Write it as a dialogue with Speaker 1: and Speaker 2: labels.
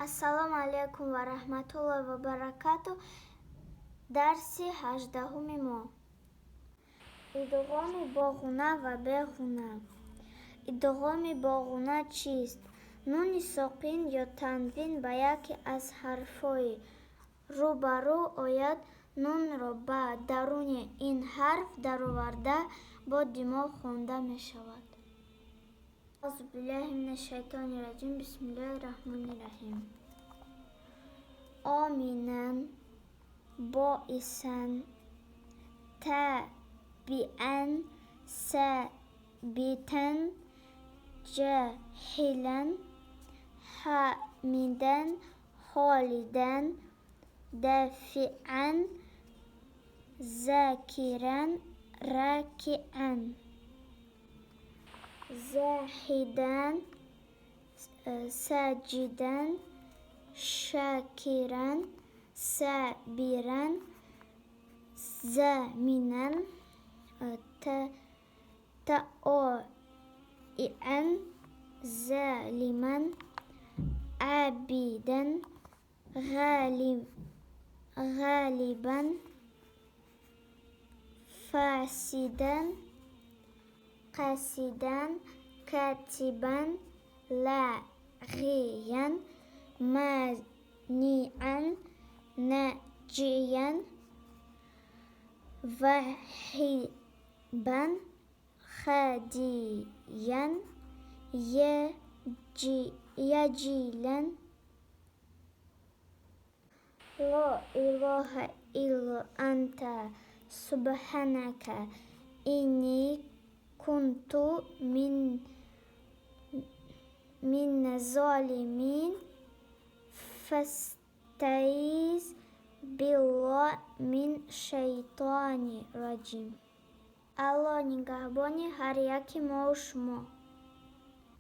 Speaker 1: Ассалому алайкум ва раҳматуллоҳи ва баракату. Дарси 18-уми мо. Идғоми боғуна ва беғуна. Идғоми боғуна чист? Нуни соқин ё танвин ба яке аз ҳарфҳои рӯ ба рӯ ояд, нунро ба даруни ин ҳарф дароварда, бо димоғ хонда мешавад. Аъузу биллаҳи минаш шайтони раҷим. Бисмиллаҳи раҳмони раҳим. Оминан, боисан, табиан, сабитан, ҷаҳилан, ҳамидан, холидан, дафиан, закиран, ракиан, заҳидан, саҷидан, шакиран, сабиран, заминан, тоиан, залиман, абидан, ғолибан, фосидан, қасидан, котибан, лоғиян, мониан, наҷиян, воҳибан, ҳадиян, яҷилан. Ло илоҳа илло анта субҳанака инни кунту мина золимин. Фастаиз биллоҳ мин шайтони раҷим. Аллоҳ нигаҳбони ҳар яки мову шумо.